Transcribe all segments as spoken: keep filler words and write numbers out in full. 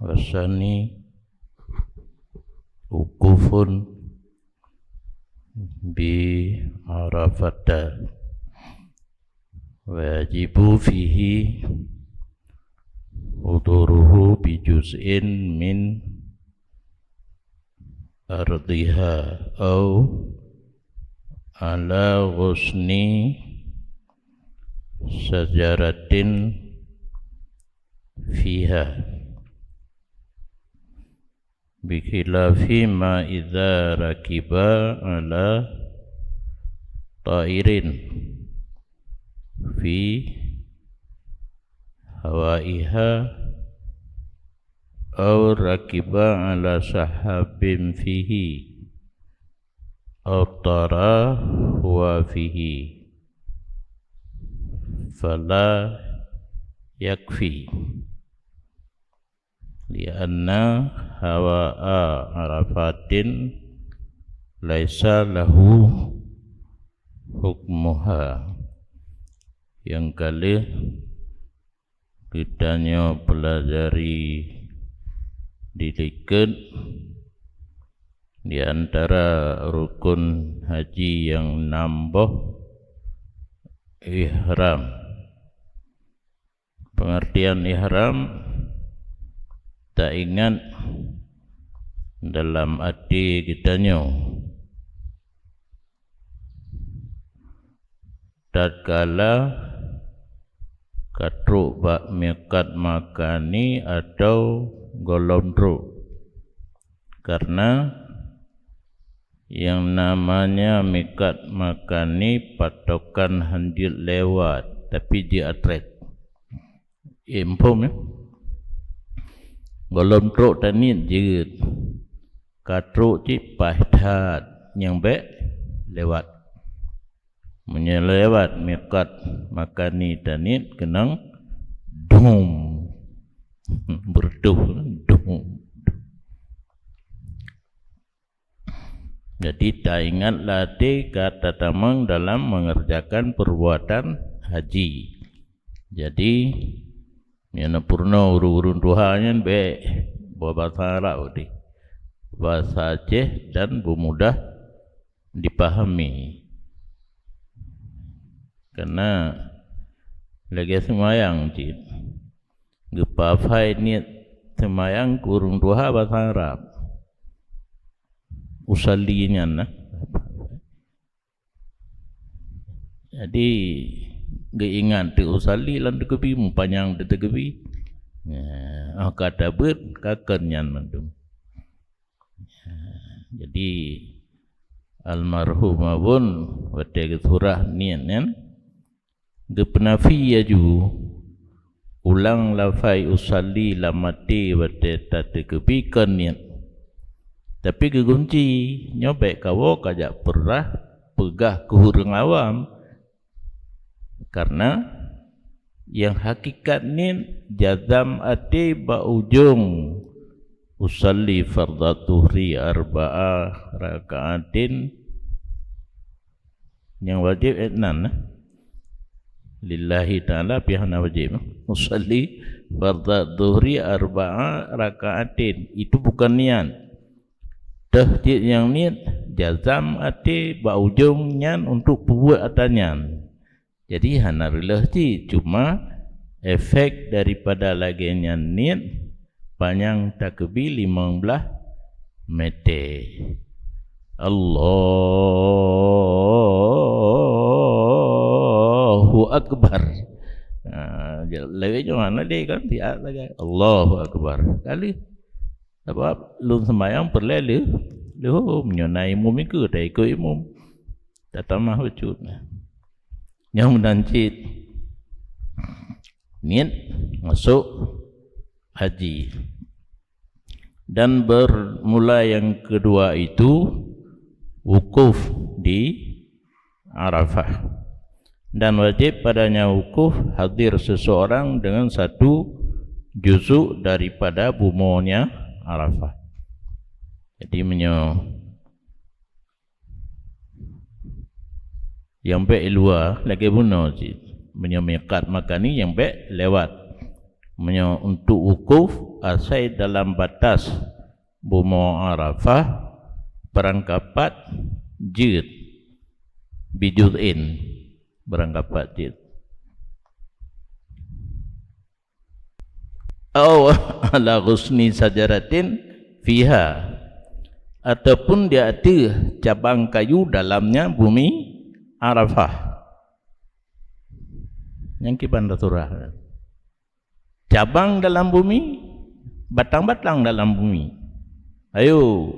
Wasani wukufun bi Arafata. Wajibu fihi huduruhu bi juz'in min ardiha au ala ghusni syajaratin fiha, bikhilafi ma idza rakiba ala ta'irin fi hawaiha au rakiba ala sahabin fihi au tara huwa fihi, fala yakfi, lianna hawa'a Arafatin laisa lahu hukmuha. Nyang ka lheueh geutanyoe peulajari di likot, di antara rukun haji nyang nam boh, ihram. Pengertian ihram taingat dalam até geutanyoe. Tatkala ka trok bak miqat makani atawa gohlom trok. Karena nyang namanya miqat makani patokan hanjeuet lewat, tapi jiatrek. Eh, muphom, ya? Gohlom trok taniet jeuet. Ka trok cit paih that nyang bék lewat. Meunyoe lewat miqat makani taniet keunong dum. Beureudoh dum. Jadi taingat latée ka tatamong dalam mengerjakan perbuatan haji. Jadi, nyang na peurunoe ureuëng-ureuëng tuha nyan bék bahasa Arab deh. Bahasa Aceh dan beumudah dipahami. Karena lagée seumayang cit. Geupafai niet seumayang keu ureuëng tuha bahasa Arab. Usalli nyan nah. Jadi geuingat teu usalli lam teukebi, meupanyang teu teukebi. Ya, oh, ka tabeuet ka kon nyan mandum. Ya, jadi almarhum Abon watée geusurah niet nyan, geupeunafi laju ulang lafai usalli lam até watée tateukebi kon niet. Tapi geugunci, nyoe bék kawoe kajak peurah peugah keu ureuëng awam. Karena nyang hakikat niet jazam até bak ujong usalli fardhu dhuhri arba'a raka'atin. Nyang wajéb étnan, eh? Lillahi ta'ala pih hana wajéb. Usalli fardhu dhuhri arba'a raka'atin. Itu bukan niat. Teuh cit nyang niet jazam até bak ujong nyan untuk peubuet atra nyan. Jadi hana reuloh cit, cuma efek daripada lagée nyan niet panyang takeubi limong blaih mete. Allahu Akbar. Ha, lagée nyoe hana lé kan siat lagée Allahu Akbar. Kali Sabab lôn seumayang peureulée lheueh, lheueh meunyoe na imum ikeu, taikot imum. Tatamah bacut. Nyang meunan cit niet masuk haji. Dan bermula yang kedua itu wukuf di Arafah. Dan wajib padanya wukuf hadir seseorang dengan satu juzuk daripada bumonya Arafah. Jadi meunyoe nyang bék luwa lagée bunoe cit. Meunyoe miqat makani nyang bék lewat. Meunyoe untuk wukuf asai dalam batas bumoe Arafah, barangkapat jeuet, bijuz'in, barangkapat jeuet. Au ala ghusni sajaratin fiha, ataupun di ateueh cabang kayu dalamnya bumi Arafah. Nyang kiban tasurah. Cabang dalam bumi, batang-batang dalam bumi. Ayo.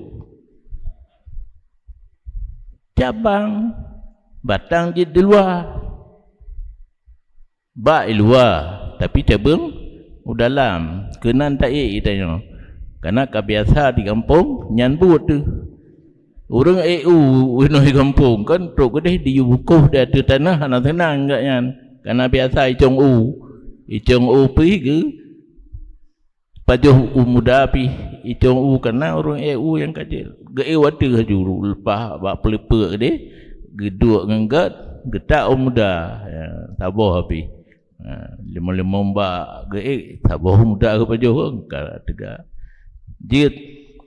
Cabang, batang jeuet di luwa. Bak i luwa, tapi cabeueng u dalam. Keunan taék geutanyoe. Kana ka biasa di gampông, nyan buet teuh. Ureuëng ék u inoe gampông kan trok keudeh diyue bukôh di ateueh tanoh hana seunang gobnyan. Kana biasa icong u. Icong u pih geu pajoh u muda pih icong u, kana ureuëng ék u nyang ka jeuet. Geuék u ateueh laju leupah bak peuleupeuk keudeh, geuduek ngon gét, geutak u muda. Ya, saboh pih. Ha, limong-limong bak geuék, saboh u muda geupajoh ka teuga. Jeuet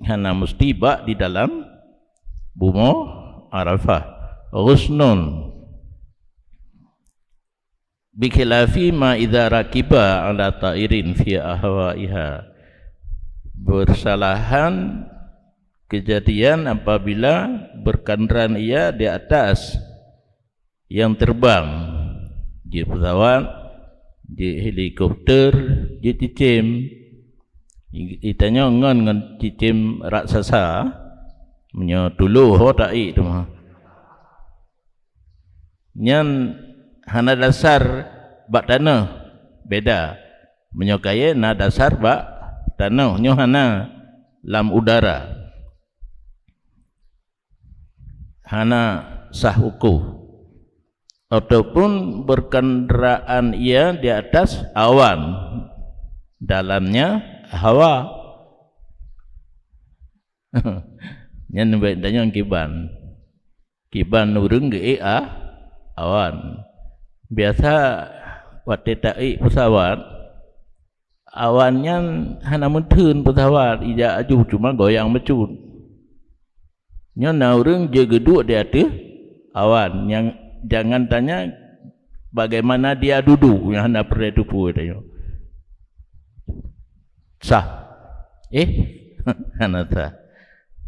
hana meusti bak di dalam bumoe Arafah. Ghusnun. Bikhilafi ma idza rakiba ala ta'irin fi ahwaiha. Bersalahan kejadian apabila berkendaraan ia di atas yang terbang. Jeuet pesawat, jeuet helikopter, jeuet cicém. I-, itanyoe ngon, ngon cicém raksasa, meunyoe tuloh ho taék teuma. Nyan hana dasar bak tanoh, beda. Meunyoe kayée na dasar bak tanoh, nyoe hana, lam udara. Hana sah ukoh. Ataupun berkendaraan ia di atas awan, dalamnya hawa. Nyan baik tanyong kiban. Kiban ureuëng geuék a-, awan. Biasa watée taék pesawat, awan nyan hana meutheun pesawat ijak aju, cuma goyang bacut. Nyoe na ureuëng jeuet geuduek di ateueh awan, nyang jangan tanya bagaimana dia duduk, nyang hana peureulée teupeue tanyoe. Sah? Eh, hana sah.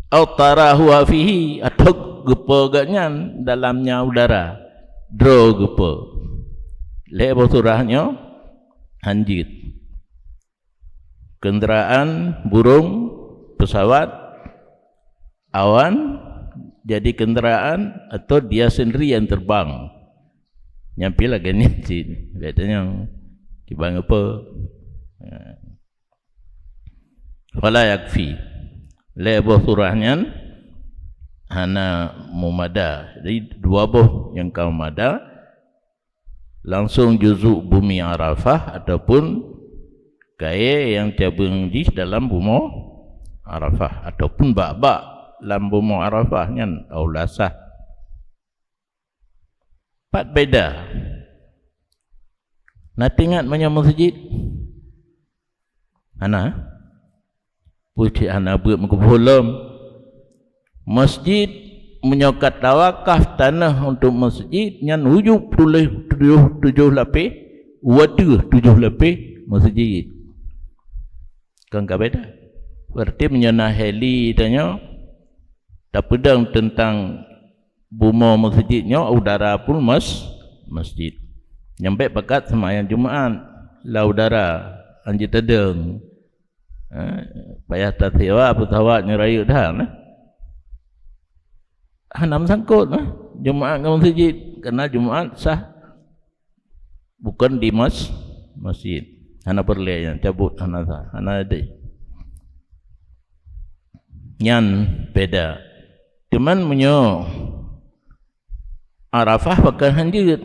Au tara huwa fihi, atau geupo gobnyan dalamnya udara, droe geupo. Lhée boh surah nyoe hanjeuet. Kendaraan, burung, pesawat, awan jadi kendaraan atau dia sendiri yang terbang. Nyang pih lagée nyan cit, beda nyang kiban apa. Fala yakfi. Lhée boh surah nyan hana mumada. Jadi dua boh nyang ka mumada, langsung juzuk bumi Arafah ataupun kayée nyang cabeueng jih dalam bumoe Arafah ataupun bak-bak lam bumoe Arafah nyan aula sah. Pat beda. Na teuingat meunyoe meuseujid? Hana? Pucék hana beuet meukeubah lom. Masjid, meunyoe ka tawakaf tanoh untuk masjid, nyan wujub tuléh tujoh, tujoh lapéh, u ateueh tujoh lapéh masjid. Kon ka beda. Berarti meunyoe na heli tanyoe, tapeudong teuntang bumoe masjid nyoe, udara pun mas-, masjid. Nyang bék pakat seumayang Jumaat lam udara, hanjeuet tadong. Ha, payah tasewa pesawat nyoe rayeuk that, nah. Hana meusangkot, nah. Jumaat ngon masjid, karena Jumaat sah bukan di mas-, masjid. Hana peureulée nyan, cabut, hana sah, hana deh. Nyan beda. Cuman meunyoe Arafah pakon hanjeuet.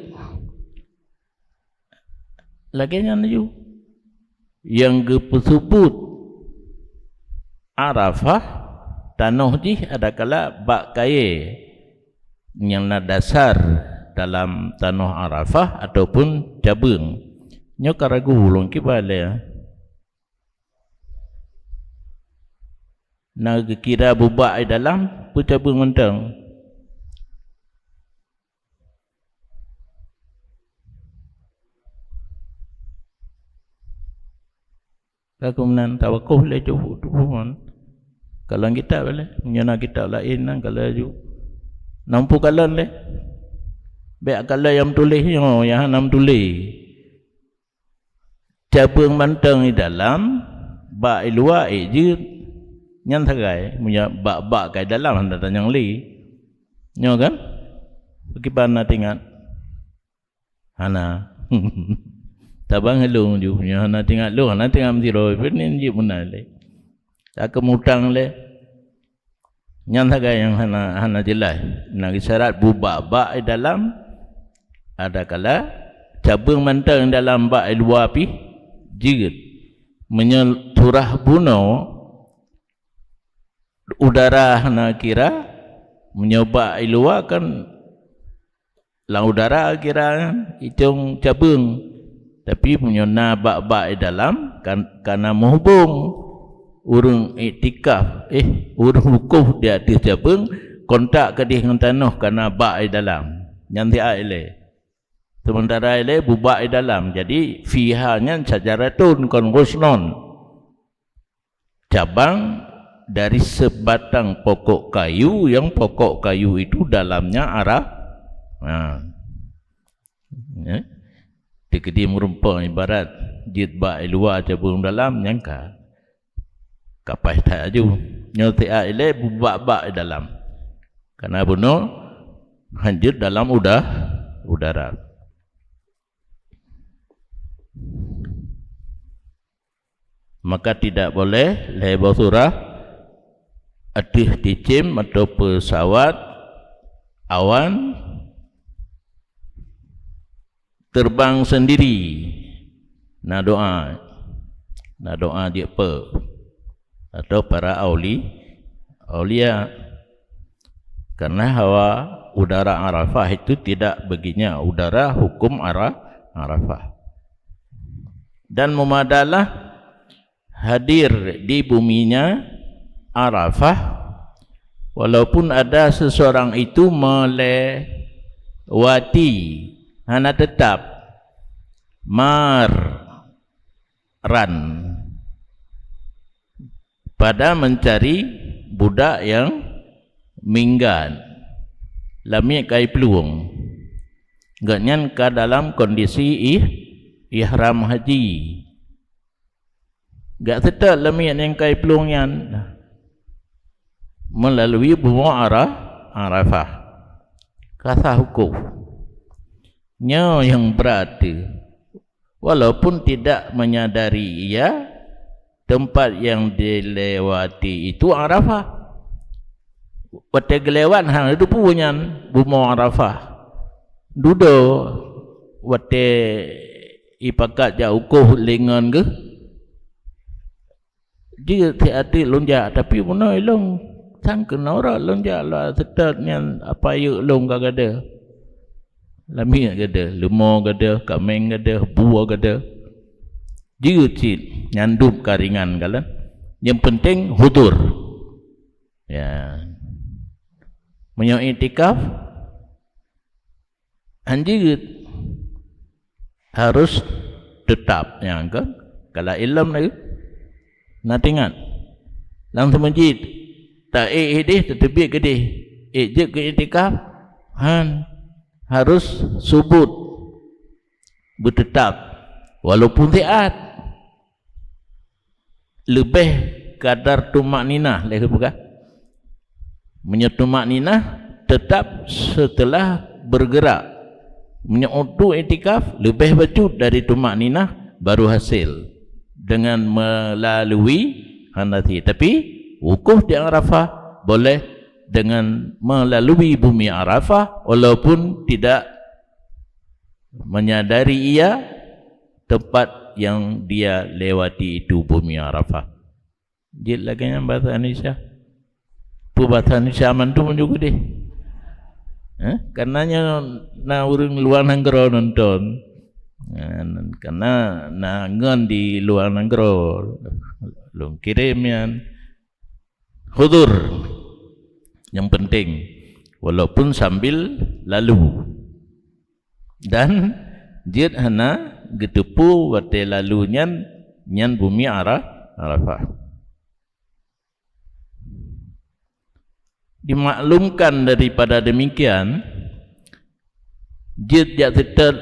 Lagée nyan laju. Nyang geupeuseubut Arafah, tanoh jih adakala bak kayée nyang na dasar dalam tanoh Arafah ataupun cabeueng. Nyoe ka ragu lôn kiban lé. Na geukira bubak di dalam, peucabeueng mantong. Ka keunan tawakuf lé tuboh, tuboh ngon. Kalon kitab lé, meunyoe na kitab laén nyan kalon ju. Nampu kalon lé. Bék kalon nyang tuléh nyoe, nyang hana tuléh. Cabeueng mantong di dalam, bak di luwa ék jeuet. Nyan sagai, meunyoe bak-bak ka di dalam hana tanyong lé. Nyoe kan? Kiban na teuingat. Hana. Tabang lôn ju, nyoe hana teuingat lôn, hana teuingat meusidroe, peue nen jeuet meunan lé. Takheun mutang lé. Nyan sagai nyang hana, hana jeulaih. Na geusyarat bubak-bak di dalam, adakala cabeueng mantong di dalam bak di luwa pih jeuet. Meunyoe surah bunoe, udara hana kira, meunyoe bak di luwa kan lam udara kira nyan itong cabeueng. Tapi meunyoe na bak-bak di dalam, kan, kana meuhubong. Ureuëng iktikaf, eh, ureuëng wukuf di ateueh cabeueng, kontak keudeh ngon tanoh kana bak di dalam. Nyan siat ilée. Sementara ilée bubak di dalam. Jadi, fiha nyan syajaratun kon ghusnon. Cabang dari sebatang pokok kayu, yang pokok kayu itu dalamnya arah. Ha. Ya. Teukeudi meurumpok ibarat jeuet bak di luwa cabeueng dalam, nyang ka kapai that aju. Nyoe siat ilée bubak-bak di dalam. Kana bunoe hanjeuet dalam uda-, udara. Maka tidak boleh lhée boh surah ateueh cicém atau pesawat awan terbang sendiri. Na doa, na doa jeuet peue atau para auli-, aulia. Karena hawa udara Arafah itu tidak baginya udara hukum Ara-, Arafah. Dan memadalah hadir di buminya Arafah, walaupun ada seseorang itu melewati, hana tetap, mar ran, pada mencari budak yang minggat. Lamiet kai plueng. Gobnyan ka dalam kondisi ih-, ihram haji. Gak seutôt lamiet nyang kai plueng nyan melalui bumoe Ara-, Arafah. Ka sah huköm. Nyoe nyang brat teuh. Walaupun tidak menyadari ia, tempat yang dilewati itu Arafah. Watée geulewat hana teupeu nyan bumoe Arafah. Dudoe watée ipakat jak ukoh lingon geuh, jeuet siat teuk lôn jak, tapi bunoe ilôn sang keunoe rot lôn jak, lôn seutôt nyan apa yeuek lôn ka gadôh. Lamiet gadôh, leumo gadôh, kaméng gadôh, bue gadôh. Jeuet cit, nyan dum ka ringan kalon. Nyang penting hudhur. Ya. Meunyoe iktikaf, han jeuet. Harus teutap, nyan kan? Kalau ilom lagi. Na teuingat. Lam seumeujid, ta ék idéh, tateubiet keudéh. Ék jeuet keu iktikaf, han. Harus subut. Beuteutap. Walaupun siat. Leubeh kadar tumakninah lé geupeugah. Meunyoe tumakninah teutap seuteulah beureugerak. Meunyoe untuk iktikaf leubeh bacut dari tumakninah baru hasil dengan melalui hana thi. Tapi wukuf di Arafah boleh dengan melalui bumi Arafah walaupun tidak menyadari ia tempat yang dia lewati itu bumi Arafah. Jeuet lagée nyan bahasa Indonesia. Peue bahasa Indonesia mandum juga deh. Eh? Karena nyan na ureuëng luar nanggroe nonton. Eh, karena na ngon di luar nanggroe. Lôn kirém nyan. Hudhur nyang penting, walaupun sambil lalu. Dan jeuet hana geuteupeue watée lalu nyan, nyan bumi Ara-, Arafah. Dimaklumkan daripada demikian, jeuet jak seutôt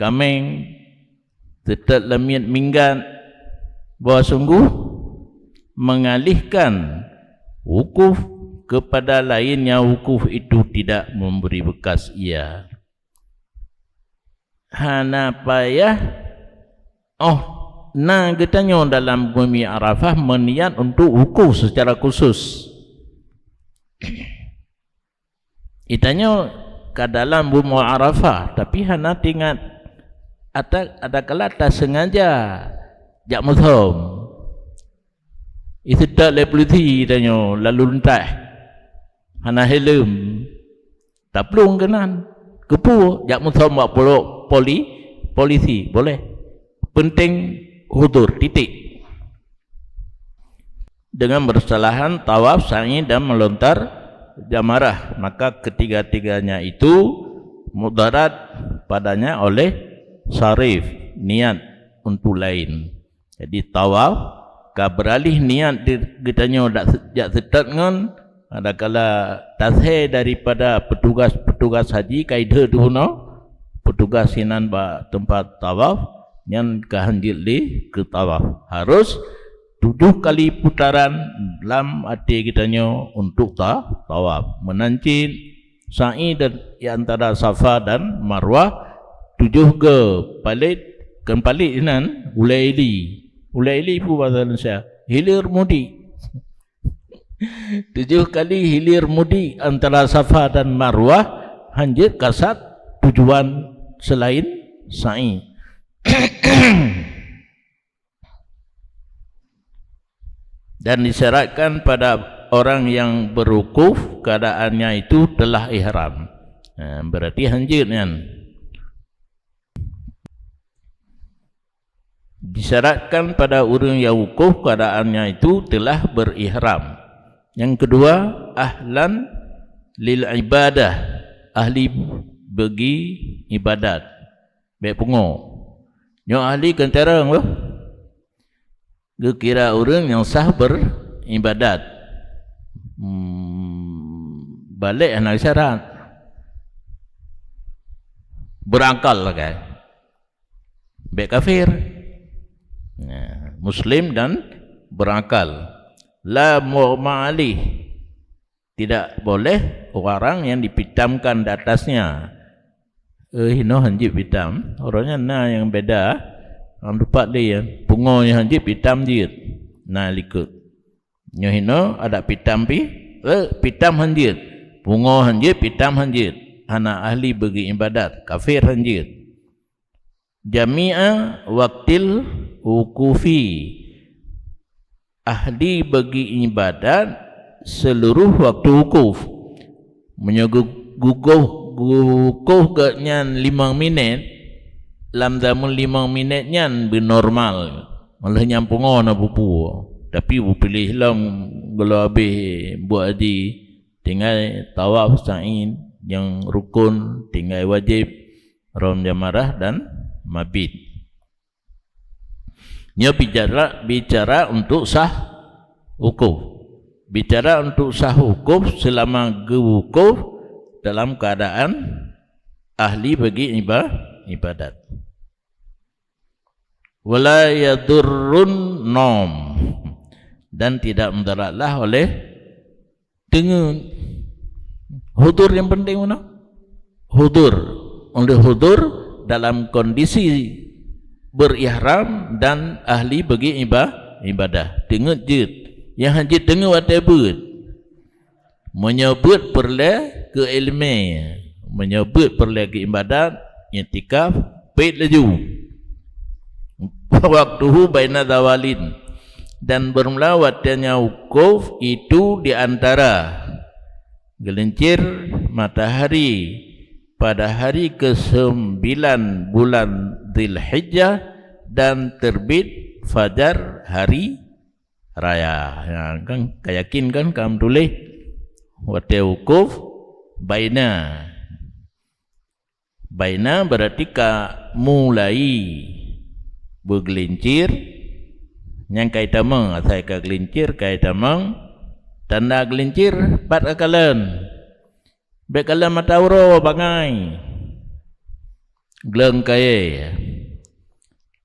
kaméng, seutôt lamiet minggat, bahwa sungguh mengalihkan wukuf kepada lainnya wukuf itu tidak memberi bekas ia. Hana payah, oh, na geutanyoe dalam bumi Arafah meuniat untuk wukuf secara khusus. Geutanyoe ka dalam bumi Arafah, tapi hana teuingat, ata-, adakala tasengaja jak musöm. Iseutôt lé polisi tanyoe lalu lintas, hana helm, taplueng keunan. Keupeue? Jak musöm bak polo-, poli-, polisi, boleh. Penting hudhur, titik. Dengan bersalahan tawaf, sa'i, dan melontar jamarah, maka ketiga-tiganya itu mudarat padanya oleh sarif, niat untuk lain. Jadi, tawaf ka beuralih niat di-, geutanyoe dak se-, jak seutôt ngon, adakala tasé daripada petugas-petugas haji ka idhôt di bunoe, petugas sinan bak teumpat tawaf, nyan ka hanjeuet lé keu tawaf. Harus tujoh kali putaran lam até geutanyoe untuk ta-, tawaf. Meunan cit sa'i dan di antara Safa dan Marwah tujoh go palet, kon palet inan, ulée ili. Ulée ili peue basa Indonesia? Hilir mudik. Tujoh kali hilir mudik antara Safa dan Marwah, hanjeuet kasat tujuan selain sa'i. Dan disyaratkan pada orang yang berwukuf keadaannya itu telah ihram. Ha, berarti hanjeuet nyan. Disyaratkan pada ureuëng yang wukuf keadaannya itu telah berihram. Yang kedua, ahlan lil ibadah, ahli bagi ibadat. Bék pungo. Nyoe ahli keuntara ngon geukira ureuëng nyang sah beribadat. Hmm, balek hana syarat. Berakal lah kan. Bék kafir. Nah, muslim dan berakal. La mughma alaih. Tidak boleh orang yang dipitamkan di atasnya. Eh, hinoe hanjeuet pitam. Uroe nyan na nyang beda. Lam teumpat lé ya. Pungo nyang hanjeuet pitam jeuet. Na likot. Nyoe hinoe adak pitam pi. Eh, pitam hanjeuet. Pungo hanjeuet, pitam hanjeuet. Hana ahli bagi ibadat. Kafir hanjeuet. Jami'a waktil wukufi. Ahli bagi ibadat seluruh waktu wukuf. Meunyoe gu-, gugoh, wukuf geuhnyan limong minét, lam zaman limong minét nyan beunormal. Malah nyang pungo na pupu. Tapi beupiléh lom geulo habéh buet haji, tinggai tawaf, sa'i nyang rukun, tinggai wajéb, rom jamarah dan mabit. Nyoe bicara, bicara untuk sah wukuf. Bicara untuk sah wukuf selama geuwukuf dalam keadaan ahli bagi iba-, ibadat. Wala yadurrun nom, dan tidak mudaratlah oleh teungeut. Hudhur nyang penting mana? Hudhur. Oleh hudhur dalam kondisi berihram dan ahli bagi iba-, ibadah. Teungeut jeuet. Nyang hanjeuet teungeut watée beuet. Meunyoe beuet peureulée keu iéleumé, meunyoe beuet peureulée keu ibadat, iktikaf, pét laju. Waktuhu baina zawalin, dan bermula watée nyan wukuf itu di antara geulincir matahari pada hari kesembilan bulan Dzulhijjah dan terbit fajar hari raya. Ya, kan, ka yakin kan, ka meutuléh watée wukuf baina. Baina berarti ka mulai beugeulincir, nyang ka itamong, asai ka geulincir, ka itamong, tanda geulincir pat ka kalon. Bék kalon mata uroe bangai. Gleueng kayée.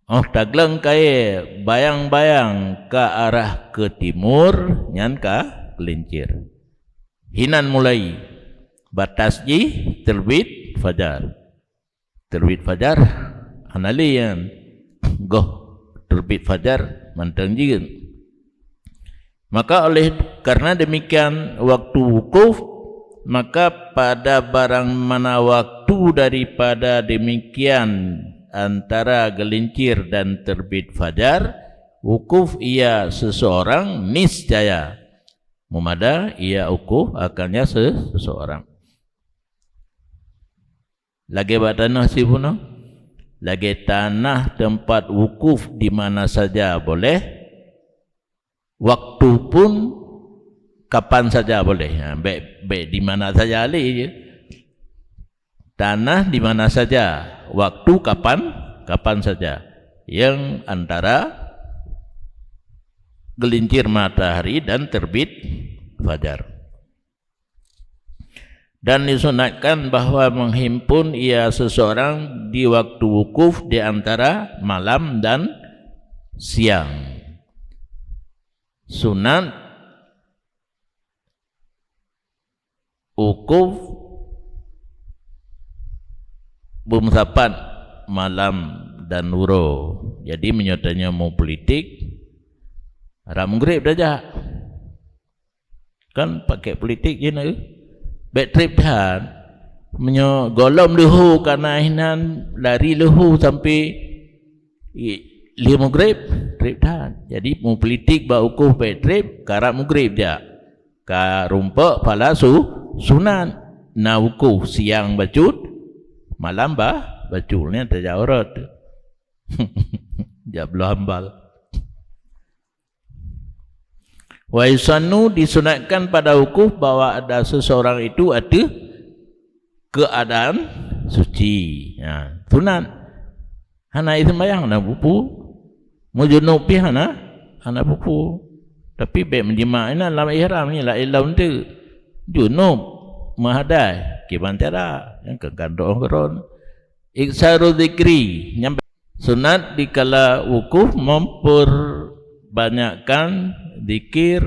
Óh tagleueng kayée bayang-bayang ka arah keu timur, nyan ka geulincir. Hinan mulai, batas jih teurbit fajar. Teurbit fajar hana lé nyan, goh teurbit fajar mantong jeuet. Maka oleh karena demikian waktu wukuf, maka pada barang mana waktu daripada demikian antara geulincir dan teurbit fajar, wukuf ia seseorang niscaya. Meumada ia wukuf akannya se-, seseorang. Lagée bak tanoh sibunoe, lagée tanah tempat wukuf di mana saja boleh, waktu pun kapan saja boleh. Ha, bék, bék di mana saja lé je. Tanah di mana saja, waktu kapan, kapan saja. Yang antara gelincir matahari dan terbit fajar. Dan disunatkan bahwa menghimpun ia seseorang di waktu wukuf di antara malam dan siang. Sunat wukuf beumeusapat malam dan uroe. Jadi, meunyoe tanyoe meupolitik, rab meugreb tajak. Kan pakai politik je na, eh? Bék treb that. Meunyoe gohlom leuho ka na hinan lari leuho sampai i-, lheueh meugreb, treb that. Jadi, meupolitik bak wukuf bék treb, karab meugreb jak. Ka rumpok phala su-, sunat. Na wukuf siang bacut, malam bah, bacut. Nyan tajak uroe tu. Jak bloe hambal. Wa yusannu, disunatkan pada wukuf bahwa ada seseorang itu ateueh keadaan suci. Ha, sunat. Hana iseumbahyang, hana pupu. Meujunub pih hana, hana pupu. Tapi bék meujimak inan lam ihram ni, la ilam tu. Junub, meuhadai, kiban cara, nyang keu kantong keudroe. Iksaru dzikri, nyang sunat dikala wukuf memperbanyakkan zikir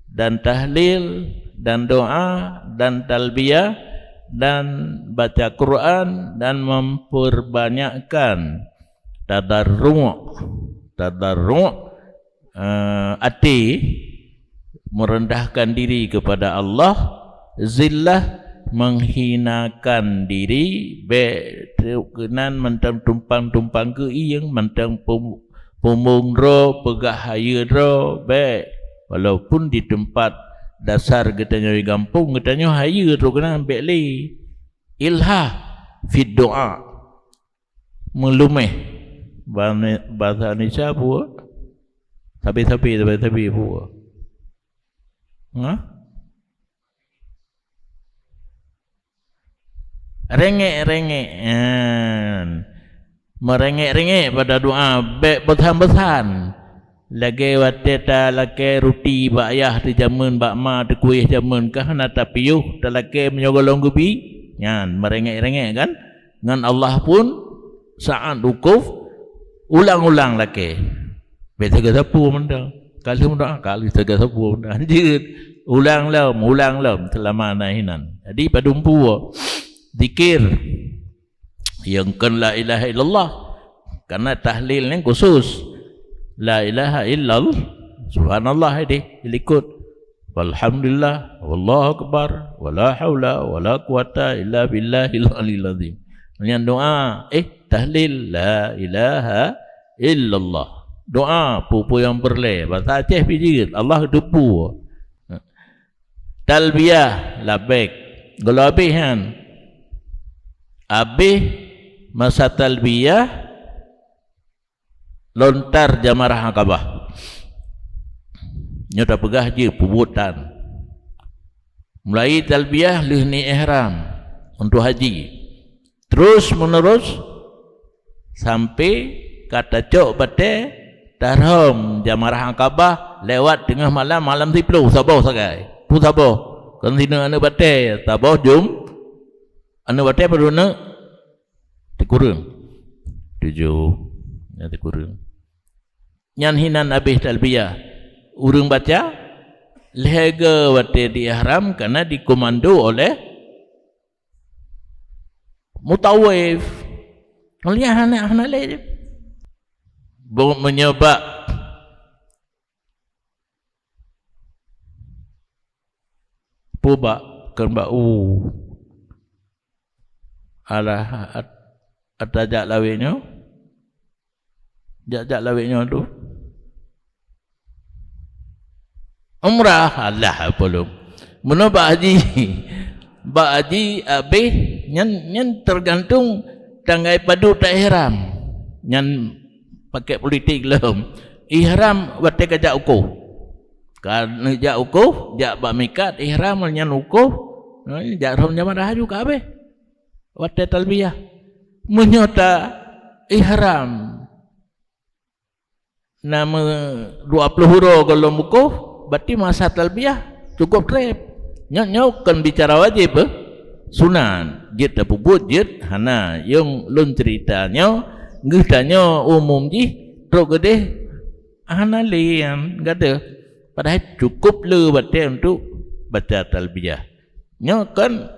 dan tahlil dan doa dan talbiyah dan baca Quran dan memperbanyakkan tadarru'. Tadarru', eh, até merendahkan diri kepada Allah, zillah, menghinakan diri, bék trok keunan mantong tumpang-tumpang keuieng, mantong pum-, pumbong droe, peugah hayeue droe, bék. Walaupun di teumpat dasar geutanyoe di gampông, geutanyoe hayeue trok keunan bék lé. Ilhah fid du'a. Meuleumeh. Ba-, bahasa Indonesia peue? Sabe-sabe, sabe-sabe peue? Ha? Rengek-rengek, en. Meurengek-rengek pada doa, bék beusan-beusan. Lagée watée talakée ruti bak yah teujameun, bak ma teukueh jameun, ka hana tapiôh, talakée meunyoe gohlom geubi, nyan meurengek-rengek kan? Ngon Allah pun saát wukuf ulang-ulang lakée. Bék teuga sapeue mantong. Ka lheueh meudoá, ka lheueh teuga sapeue mantong. Jeuet. Ulang lom, ulang lom seulama na hinan. Jadi padum peue? Zikir. Nyang kon la ilaha illallah. Karena tahlil nyan khusus. La ilaha illallah. Subhanallah deh, likot. Walhamdulillah, wallahu akbar, wala haula wala quwata illa billahil aliyil azim. Nyan doa, eh, tahlil, la ilaha illallah. Doa, peue-peue nyang peureulée. Bahasa Aceh pih jeuet, Allah geuteupeue. Talbiyah, labbaik. Gohlom abéh nyan. Abéh masa talbiyah, lontar jamarah Aqabah. Nyoe tapeugah jeuet peubuet tan. Mulai talbiyah lheueh niet ihram untuk haji. Terus menerus sampai ka tacok batée tarom Jamarah Aqabah lewat teungoh malam, malam siplôh saboh sagai. Peue saboh? Kon sineuk aneuëk batée, saboh jum-, aneuëk batée padub neuk? Teukureueng. Tujoh. Ya, teukureueng. Nyan hinan abéh talbiyah. Ureuëng baca lhée goe watée di ihram kana dikomando oleh mutawif. Ngon lhée hana, hana lé. Bo-, meunyoe bak, peue bak, kon bak u. Alah, at-, ata jak lawét nyoe. Jak-jak lawét nyoe tu. Umrah, alah, apa lom. Meunoe bak haji. Bak haji abéh, nyan, nyan tergantung tanggai padub ta ihram. Nyan pakai politik lom. Ihram watée ka jak ukoh. Ka neujak ukoh, jak bak mikat, ihram nyan ukoh, ha, jak rhom jamarah aju ka abéh. Watée talbiyah. Meunyoe ta ihram na meu-, dua ploh uroe gohlom ukoh, berarti masa talbiyah cukôp treb. Nyoe, nyoe kon bicara wajéb, eh? Sunat. Jeuet tapeubuet, jeuet hana. Nyang lôn cerita nyoe, geutanyoe umum jih, trok keudeh hana lé nyan, gata. Padahai cukôp le watée untuk baca talbiyah. Nyoe kan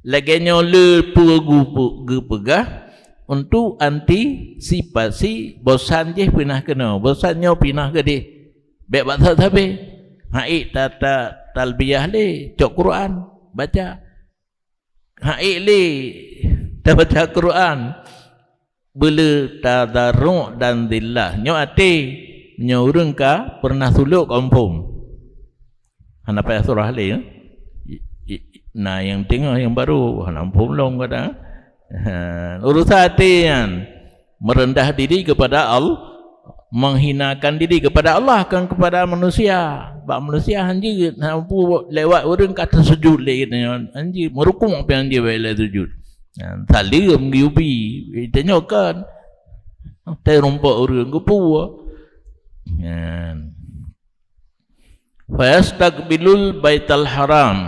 lagée nyoe le peue geupe-, geupeugah untuk antisipasi bosan jih pinah keunoe, bosan nyoe pinah keudeh. Bék bak that sabe. Hana ék ta-, ta-, talbiyah lé, cok Quran, baca. Hana ék lé tabaca Quran, beule tadarru' dan zillah. Nyoe até, nyoe ureuëng ka peureunah sulok ka muphom. Hana payah surah lé, ya. I, i, na nyang teungoh nyang barô, hana muphom lom kadang. Ha, urusan até nyan. Merendah diri kepada Al-, menghinakan diri kepada Allah, kon kepada manusia. Bak manusia hanjeuet, hana mampu lewat ureuëng ka teusujud lé geutanyoe, hanjeuet, meurukuk pih hanjeuet bak lé sujud. Nyan, saleuem geuyue bi, geutanyoe kon. Teurumpok ureuëng geupeue. Nyan. Fayastaqbilul Baital Haram.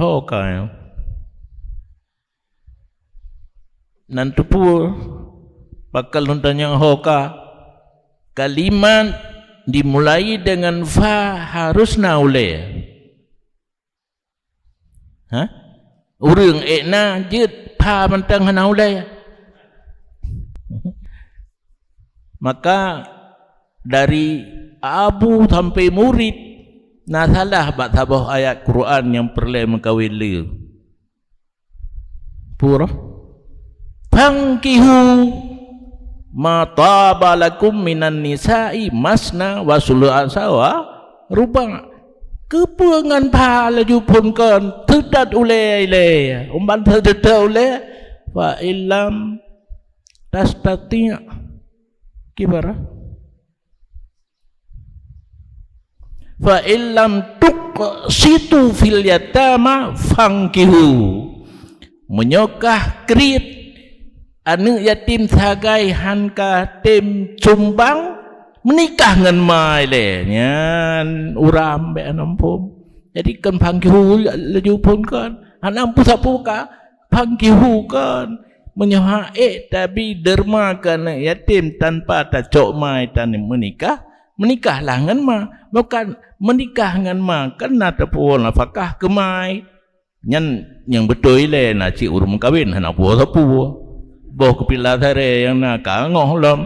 Ho ka nyoe. Nan teupeue pakon lôn tanyong ho ka? Kalimat dimulai dengan fa harus na ulée. Ha? Ureuëng ék na jeuet fa mantong hana ulée. Maka dari abu sampai murid na salah bak saboh ayat Quran nyang peureulée meukawen le. Pura. Fankihu ma taba lakum minan nisa'i masna wa sulasa wa ruba'. Keupeue ngon pha laju phon kon teutat ulée ilée? Umban teutat ulée, fa illam tastati'. Kibarah. Fa illam tuqsitu fil yatama fankihu. Meunyoe kah kriet aneuëk yatim sagai han ka tem sumbang, meunikah ngon ma ilée. Nyan uram bék hana muphom. Jadi kon fankihu laju phon kon. Hana peue sapeue ka fankihu kon. Meunyoe hana ék tabi deurma keu aneuëk yatim tanpa tacok ma tan meunikah, meunikahlah ngon ma. Bukan meunikah ngon ma, kan na teupuwoe nafakah keu ma. Nyan nyang beutôi lé na cit ureuëng meukawen hana puwoe sapeue. Boh keupila sarée nyang na ka ngoh lom.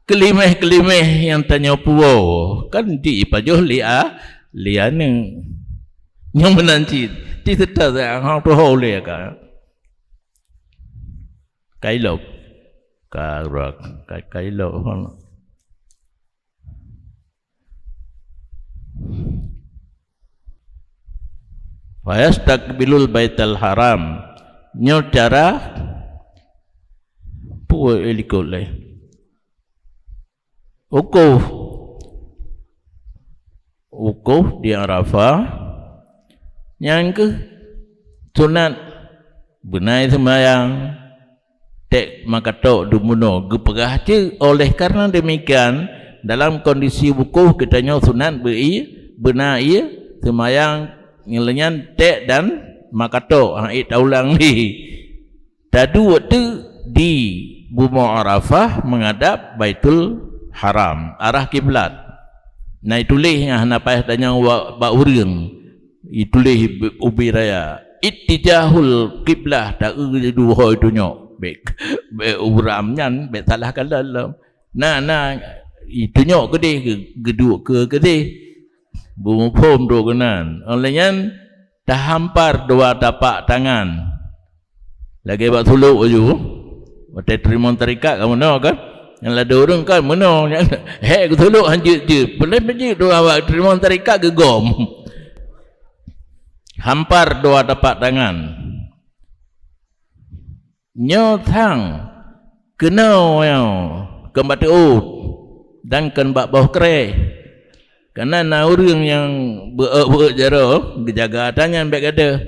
Keuliméh-keuliméh nyang tanyoe puwoe kan jipajoh lé a-, lé aneuëk. Nyang meunan cit, cit seutôt hang tuho lé ka. Kailok. Ka, ka, kailok. Fayastaqbilul Baital Haram. Nyoe cara Peue likot lé? Wukuf. Wukuf di Arafah. Nyan keuh sunat, beuna seumayang, ték makatok di meunoe, geupeugah cit. Oleh karena demikian, dalam kondisi wukuf, geutanyoe sunat beu-, beuna ie seumayang nyan ték dan makatok, ha, ék taulang lé. Taduek teuk di bumoe Arafah menghadap Baitul Haram, arah kiblat. Na ituléh nyang hana payah tanyong wa-, bak ureuëng. Ituléh ubé raya. Ittijahul kiblah, ta-eu duhôi tunyok. Bék, bék uram nyan, bék salah kalon lom. Na, na, itunyok keudeh, geu-, geuduek keu keudeh. Beumuphom droe keunan. Óh lheueh nyan, tahampar dua tapak tangan. Lagée bak sulok laju. Watée teurimong tarekat ka meunoe kan? Nyang ladôm ureuëng kan meunoe. Nyan hék geusulok han jeuet-jeuet. Peuleueh jeuet dua bak teurimong tarekat geugom. Hampar dua tapak tangan. Nyoe thang keunoe nyoe, kon bak teuôt dan kon bak boh kreh. Kareuna na ureuëng nyang beuôt-beuôt jaroe, geujaga atra nyan bék gadôh.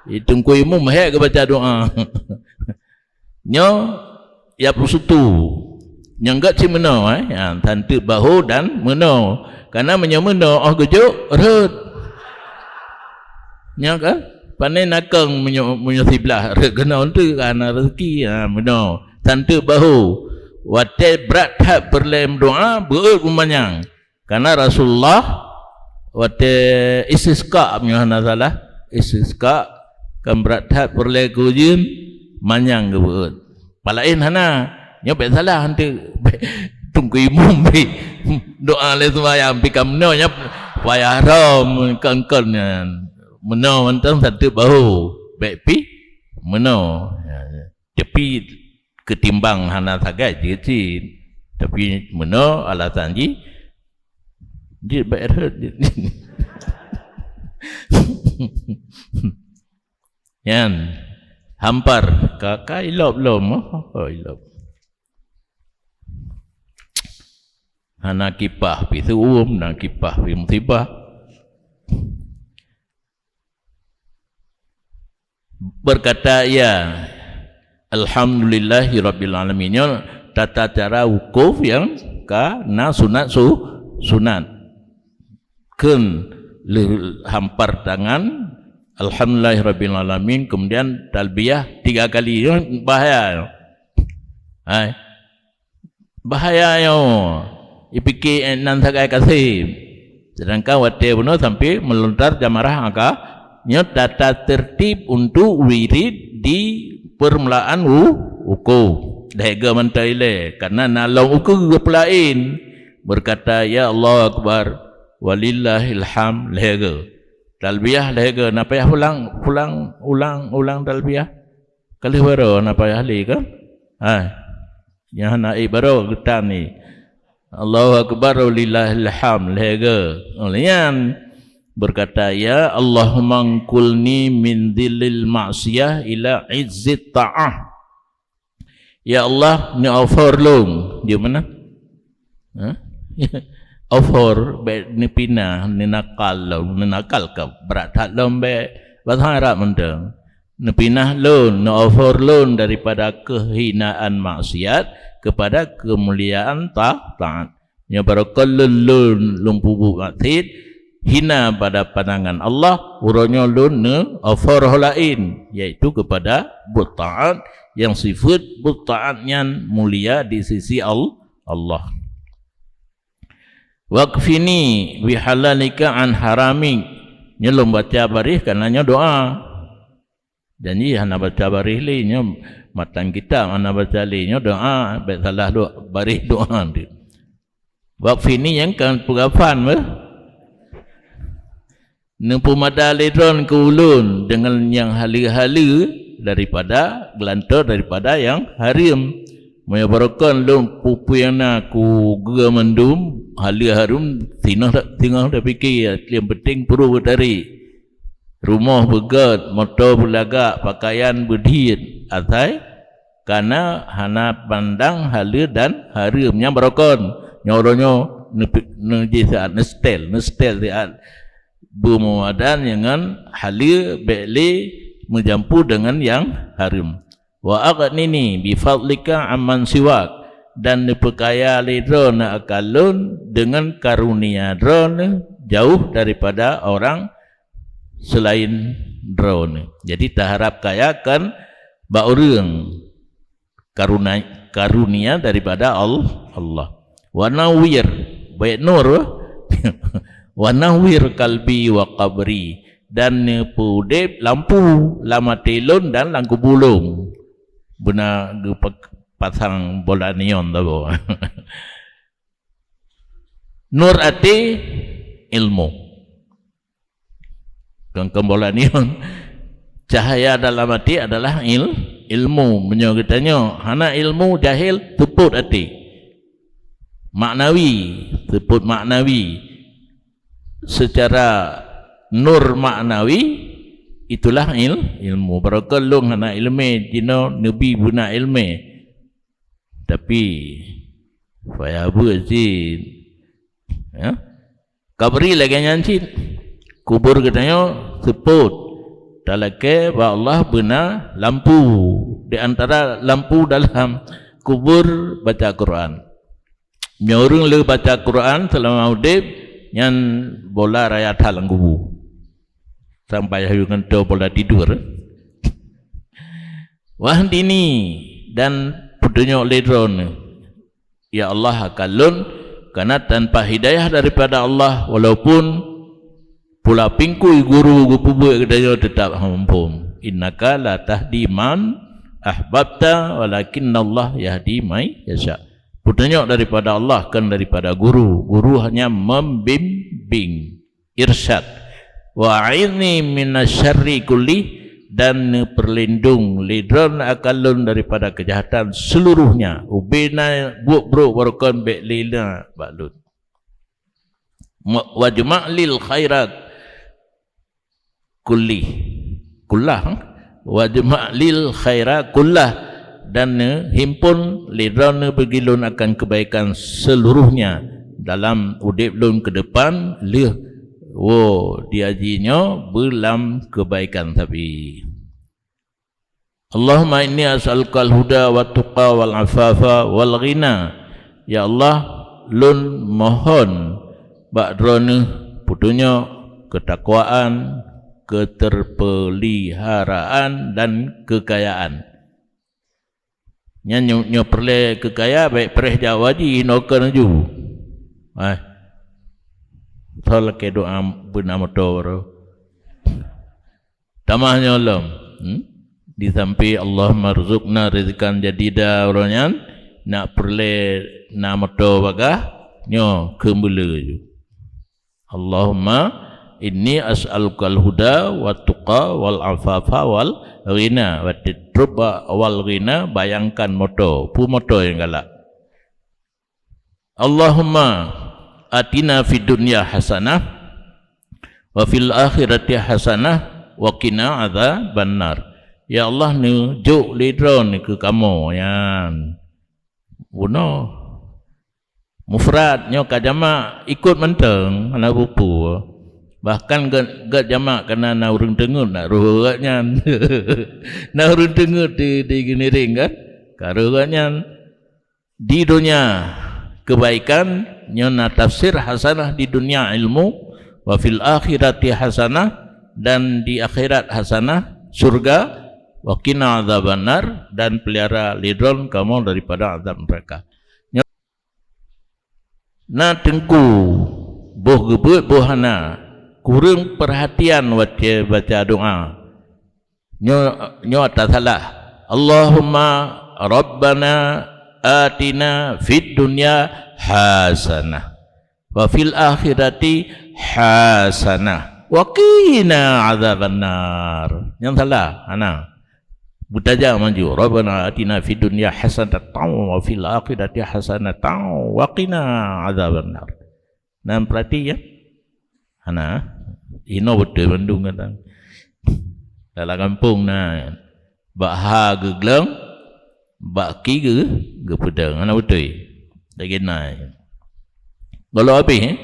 Di teungku imum hék geubaca doá. Nyoe ya peusutu. Nyang gét cit meunoe, eh, ya, tanteuk bahu dan meunoe. Kareuna meunyoe meunoe óh geujok rhot. Nyoe kan? Pané nakeueng meunyoe, meunyoe siblah rhot keunoe teuk ka hana rezeki, ha, meunoe. Tanteuk bahu. Watée brat that peureulée meudoá, beuôt meumanyang. Kareuna Rasulullah watée istisqa, meunyoe hana salah, istisqa kan brat that peureulée keu ujeuen, manyang geubeuôt. Pat laén hana, nyoe bék salah hantu, bék teungku imum pih doá lé seumayang pih ka meunoe nyan payah rom kon-kon nyan. Meunoe mantong satu bahu, bék pih meunoe. Tapi keutimbang hana sagai jeuet cit. Tapi meunoe alasan jih, jeuet bék rhot jeuet. Nyan, hampar ka, ka ilop lom, oh, ilop. Hana kipah pih seuuem, hana kipah pih musibah. Berkata ia, "Alhamdulillahirabbil alamin." Nyoe tata cara wukuf nyang ka na sunat su-, sunat. Kheun lheueh hampar tangan, "Alhamdulillahirabbil alamin," kemudian talbiyah tiga kali. Nyoe bahaya. Hai. Bahaya nyoe. Ipike nan sagai kaseb. Sedangkan watée bunoe sampai meulontar jamarah angka, nyoe tata tertib untuk wirid di permulaan wu-, wukuf. Lhée geuh mantong ilée, karena na lom ukeue geupeu laén. Berkata, "Ya Allahu Akbar, walillahil hamd," lhée geuh. Talbiyah lhée geuh, na payah ulang, ulang, ulang, ulang talbiyah. Ka lheueh baroe na payah lé kan? Hai. Nyang hana ék baroe geutan ni. Allahu Akbar, walillahil hamd, lhée geuh. Óh lheueh nyan, berkata, "Ya Allahumma nqulni min dzillil maksiyah ila izzit ta'ah." Ya Allah, neuofor lôn. Di mana? Ha? Ofor, bék neupinah, neunakal lom, neunakal ka brat that lom bék. Bahasa Arab mantong. Neupinah lôn, neuofor lôn daripada kehinaan maksiat kepada kemuliaan ta-, taat. Nyoe barokon lôn, lôn, lôn peubuet maksiat, hina pada pandangan Allah, uroe nyoe lôn neuofor ho laén, yaitu kepada buet taat nyang sifeuet buet taat nyan mulia di sisi Al-, Allah. "Wakfini bihalalika an haramik." Nyoe lôn baca baréh, karena nyoe doa. Janji hana baca baréh lé, nyoe matan kitab hana baca lé, nyoe doa, bék salah do-, baréh doa tu. "Wakfini" nyang kan peugafan beh. Neupeumada lé Droen keu ulôn deungon nyang haleue-haleue daripada geulantoe daripada nyang hareuem. Meunyoe barokon lôn peue-peue nyang na kugeue mandum haleue hareuem, singoh ta-, singoh tapike, nyang penting pruet beutarek. Rumoh beugét, moto beulagak, pakaian beudhiet, asai Kana hana pandang haleue dan hareuem nyang barokon. Nyoe uroe nyoe neupi-, neujih siat, neustel, neustel siat beumuadan ngon haleue, bék lé meujampu deungon nyang hareuem. "Wa aghnini bi fadlika amman siwak," dan neupeukaya lé Droeneuh akan lôn deungon karunia Droeneuh jauh daripada orang selain Droeneuh. Jadi, taharab kaya kan bak ureuëng, karuna-, karunia daripada Al-, Allah. "Wa nawwir," bék nur, "wa nawwir qalbi wa qabri," dan neupeuudeb lampu lam até lôn dan lam kubu lôn. Beuna geupasang bola neon saboh. Nur até, ilmu. Kon, kon bola neon. Cahaya dalam até adalah il-, ilmu. Meunyoe geutanyoe hana ilmu, jahil, seupôt até. Maknawi, seupôt maknawi. Secara nur maknawi, itulah il-, ilmu. Barokon lôn hana iéleumé, jinoe neubi beuna iéleumé. Tapi, payah beuet cit. Ya? Kabri lagée nyan cit. Kubur geutanyoe seupôt. Talakée bak Allah beuna lampu. Di antara lampu dalam kubur, baca Quran. Meunyoe ureuëng le baca Quran seulama udeb, nyan bola raya that lam kubu. Sampai hayeu ngon toe bola tidur. "Wahdini," dan peutunyok lé Droeneuh, ya Allah, akan lôn, karena tanpa hidayah daripada Allah, walaupun pula pingkui guru geupeubuet geutanyoe, teutap hana muphom. "Innaka la tahdi man ahbabta, walakinnallaha yahdi may yasha." Peutunyok daripada Allah, kon daripada guru. Guru hanya membimbing, irsyad. "Wa a'idni minasyarri kulli," dan neupeurlindong lé Droeneuh akan lôn daripada keujahatan seuluruhnya. Ubena buet brok barokon bék lé na bak lôn. "Wa-, wajma' lil khairat kulli, kullah, wajma' lil khaira kullah," dan neuhimpon lé Droeneuh bagi lôn akan keubaikan seuluruhnya dalam udeb lôn keudepan, lheueh woe di aji nyoe beulam keubaikan sabe. "Allahumma inni as'alukal huda wat tuqa wal afafa wal ghina." Ya Allah, lôn mohon bak Droeneuh peutunyok, keutakwaan, keuteupeuliharaan dan keukayaan. Nyan nyoe, nyoe peureulée keukaya, bék preh jak u aji, inoe keunoe ju. Eh. Soe lakée doa beuna moto baroe. Tamah nyoe lom. Hmm? Di sampé Allahummarzuqna rizqan jadida uroe nyan, nak peureulée na moto bagah, nyoe keumeuleu ju. "Allahumma inni as'alukal huda wat tuqa wal afafa wal ghina." Watée trok bak wal ghina, bayangkan moto, peue moto nyang galak. "Allahumma atina fid dunya hasanah, wa fil akhirati hasanah, wa qina adzabannar." Ya Allah, neujok lé Droeneuh keu kamoe nyan. Bunoe. Mufrad nyoe ka jamak ikot mantong, hana peue-peue. Bahkan gét, gét jamak kana na ureuëng teungeut nak roh gét nyan. Na ureuëng teungeut di, di Geunereng kan? Ka roh gét nyan. Di donya keubaikan, nyoe na tafsir hasanah di donya ilmu, wa fil akhirati hasanah, dan di akhirat hasanah, syurga, wa qina adzabannar, dan peulihara lé Droeneuh kamoe daripada azab neuraka. Nyoe na teungku, boh geubeuet boh hana, kureueng peurhatian watée baca doa. Nyoe, nyoe ata salah. "Allahumma rabbana atina fid dunya hasanah, wa fil akhirati hasanah, wa qina adzabannar." Nyang salah, hana. Beutajak maju. "Rabbana atina fid dunya hasanatan wa fil akhirati hasanatan wa qina adzabannar." Nan peurati ya. Hana. Inoe beutôi bandum kata. Dalam gampông na. Bak ha geuglong, bak ki geu-, geupeudong. Hana beutôi. Lagée na. Kalau habéh, eh?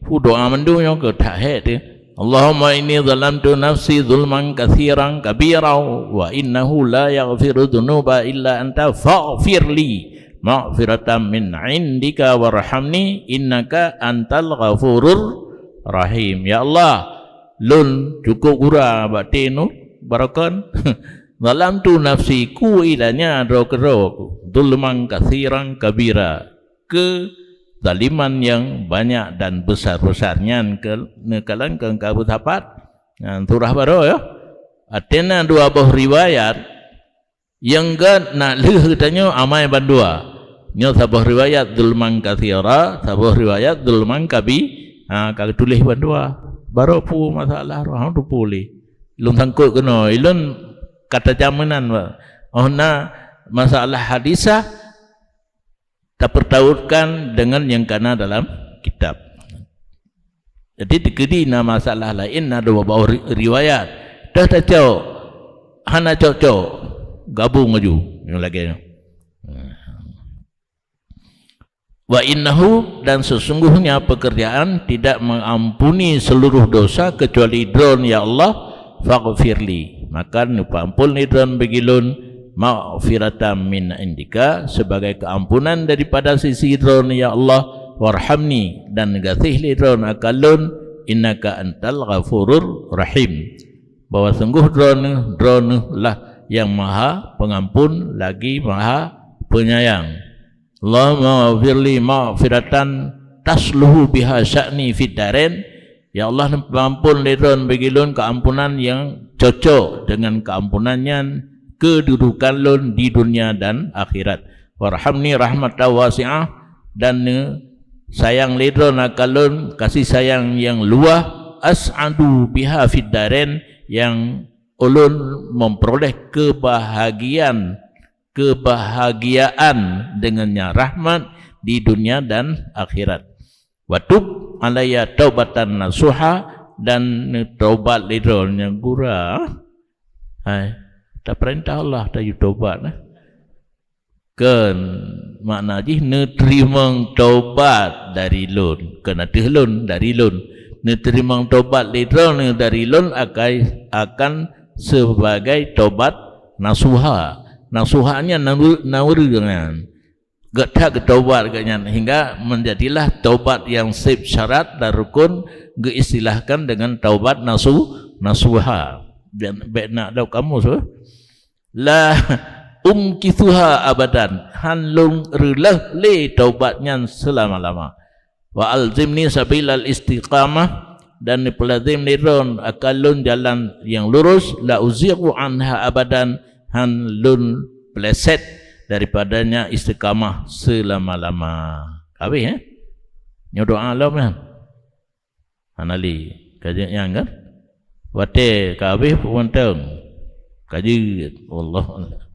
Pu doa mandum nyoe keu that hék teuh. Allahumma inni zalamtu nafsi zulman katsiran kabira wa innahu la yaghfiru dzunuba illa anta faghfirli maghfiratan min indika warhamni innaka antal ghafurur rahim. Ya Allah, lôn cukup gura bak teuh nyoe baroekon. Zalamtu nafsi, ku ilanya droe keudroe ku. Zulman katsiran kabira. Kezaliman nyang banyak dan besar-besar nyan ke-, neukalon keu ka beusapat. Nyan surah baroe, ya. Artinya dua boh riwayat, nyang gét na lheueh geutanyoe amai bandua. Nyoe saboh riwayat zulman katsira, saboh riwayat zulman kabi-, ha, ka geutuléh bandua. Baroe pu masalah roh, ha, tu pu lé. Lôn sangkot keunoe, ilôn kata jameunan, Pak. Oh na masalah hadisah, tapeurtautkan deungon nyang kana dalam kitab. Jadi, teukeudi na masalah laén, na dua boh ri-, riwayat. Dah tacok, hana cocok, gabung laju. Nyang lagée nyoe. Wa innahu, dan sesungguhnya pekerjaan tidak mengampuni seluruh dosa kecuali Droen, ya Allah, faghfirli. Maka neupeuampun lé Droen bagi lôn, maghfiratan min indika, sebagai keampunan daripada sisi Droen, ya Allah, warhamni, dan gaséh lé Droen akan lôn, innaka antal ghafurur rahim. Bahwa sungguh Droeneuh, Droeneuh lah nyang maha pengampun lagi maha penyayang. Allahumma ghafirli maghfiratan tasluhu biha sya'ni fid darain. Ya Allah, neupeuampun lé Droen bagi lôn keampunan nyang cocok deungon keampunan nyan keududukan lôn di dunia dan akhirat. Warhamni rahmatan wasi'ah, dan neusayang lé Droen akan lôn kasih sayang nyang luwah, as'adu biha fid darain, nyang ulôn memperoleh kebahagiaan, kebahagiaan dengannya, rahmat di dunia dan akhirat. Wa tub alayya taubatan nasuha, dan neutobat lé Droen nyang gura. Hai, tapeurintah Allah tayue tobat, nah. Kon makna jih neuteurimong tobat dari lôn, kon ateueh lôn, dari lôn. Neuteurimong tobat lé Droeneuh dari lôn akai, akan sebagai tobat nasuha. Nasuha nyan na ureuëng, na ureuëng nyan gét that geutobat geuh nyan, hingga menjadilah tobat nyang seb syarat dan rukun geuistilahkan dengan taubat nasu-, nasuha. Bék, bék na dalam kamus, eh. La umkithuha abadan, han lôn reuleueh lé taubat nyan seulama-lama. Wa alzimni sabilal istiqamah, dan neupeulazim lé Droen akan lôn jalan nyang lurus, la uzighu anha abadan, han lôn peuleset daripadanya istiqamah seulama-lama. Habéh, eh? Nyoe doa lom nyan. Hana lé. Ka jeuet nyan kan? Watée ka habéh peue mantong. Ka jeuet. Wallahu a'lam.